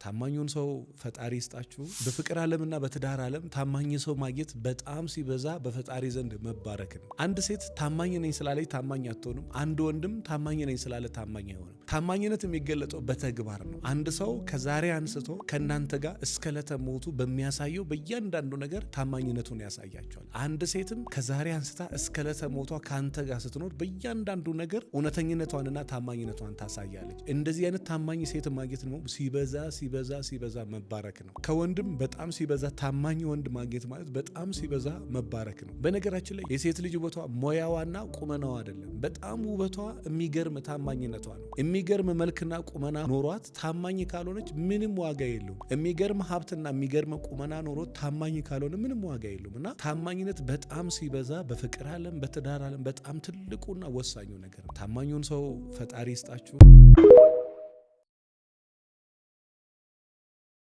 ታማኙን ሰው ፈጣሪ ይስጣችሁ። በፍቅር ዓለምና በትዳር ዓለም ታማኝ ሰው ማግኘት በጣም ሲበዛ በፈጣሪ ዘንድ መባረክ ነው። አንድ ሴት ታማኝ ነኝ ስላለች ታማኝ አትሆንም። አንድ ወንድም ታማኝ ነኝ ስላለ ታማኝ አይሆንም። ታማኝነት የሚገለጠው በተግባር ነው። አንድ ሰው ከዛሬ አንስቶ ከእናንተ ጋር እስከ ዕለተ ሞቱ በሚያሳየው በእያንዳንዱ ነገር ታማኝነቱን ያሳያቸዋል። አንድ ሴትም ከዛሬ አንስታ እስከ ዕለተ ሞቷ ከአንተ ጋር ስትኖር በእያንዳንዱ ነገር እውነተኝነቷንና ታማኝነቷን ታሳያለች። እንደዚህ አይነት ታማኝ ሴት ማግኘት ደግሞ ሲበዛ ሲበዛ ሲበዛ መባረክ ነው። ከወንድም በጣም ሲበዛ ታማኝ ወንድ ማግኘት ማለት በጣም ሲበዛ መባረክ ነው። በነገራችን ላይ የሴት ልጅ ውበቷ ሞያዋና ቁመናዋ አይደለም። በጣም ውበቷ የሚገርም ታማኝነቷ ነው። የሚገርም መልክና ቁመና ኖሯት ታማኝ ካልሆነች ምንም ዋጋ የለውም። የሚገርም ሀብትና የሚገርም ቁመና ኖሮት ታማኝ ካልሆነ ምንም ዋጋ የለውም። እና ታማኝነት በጣም ሲበዛ በፍቅር ዓለም በትዳር ዓለም በጣም ትልቁና ወሳኙ ነገር ነው። ታማኙን ሰው ፈጣሪ ይስጣችሁ።